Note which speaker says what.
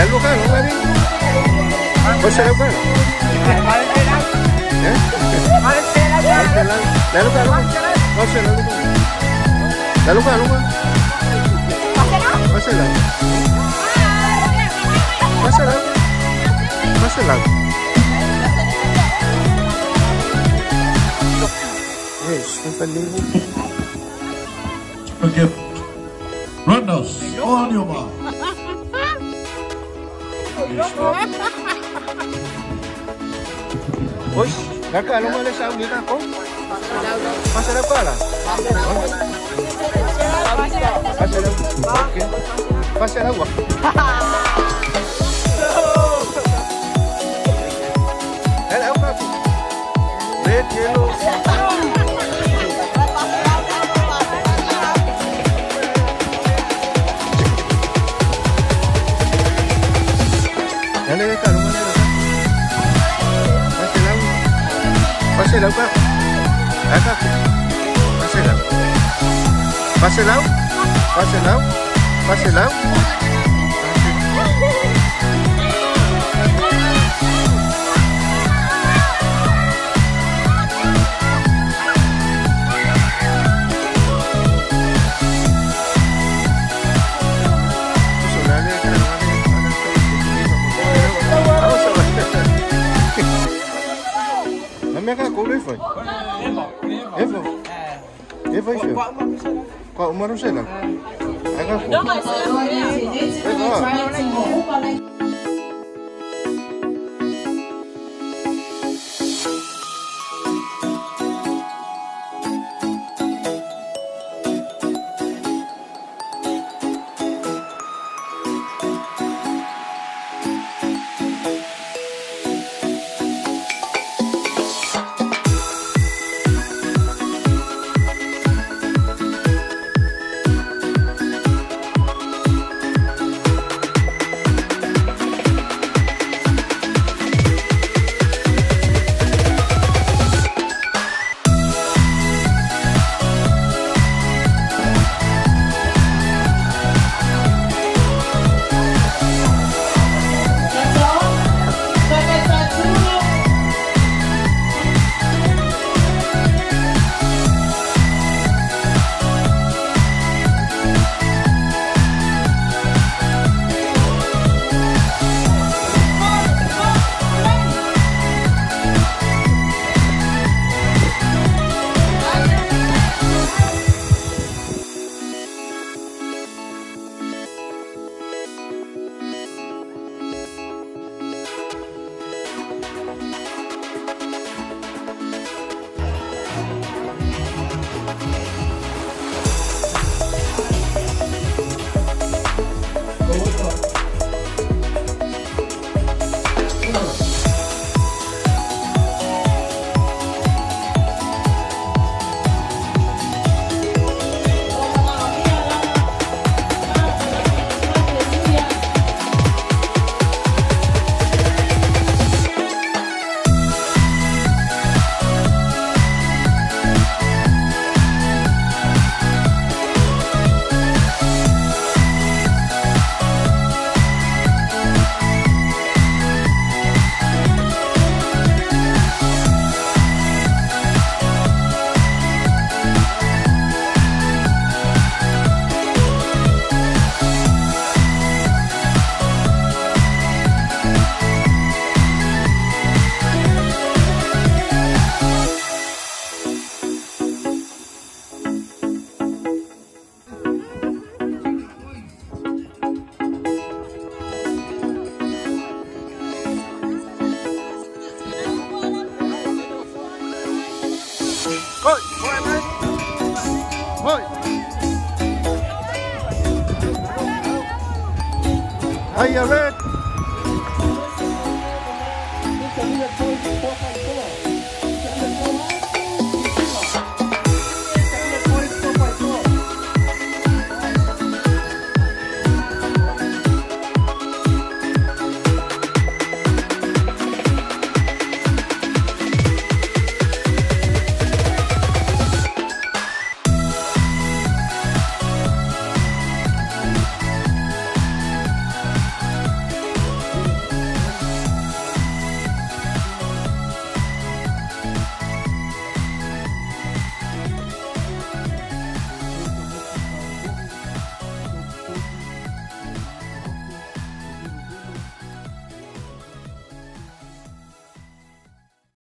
Speaker 1: Lalu kan, lalu. Pasa lalu kan? Eh? Lalu kan, pasa lalu kan? Lalu kan, lalu kan? Pasa lalu. Pasa lalu. Pasa lalu. Yes,
Speaker 2: okay. Runners on your mark.
Speaker 1: Oi, kakak lu mana sa ni kako? Pasal apa lah? Pasal apa? Okey. Pasal apa? Hello, apa? Red, yellow. Pase lau kak. Pase lau. Pase lau. Pase lau. Pase lau. Are you ready?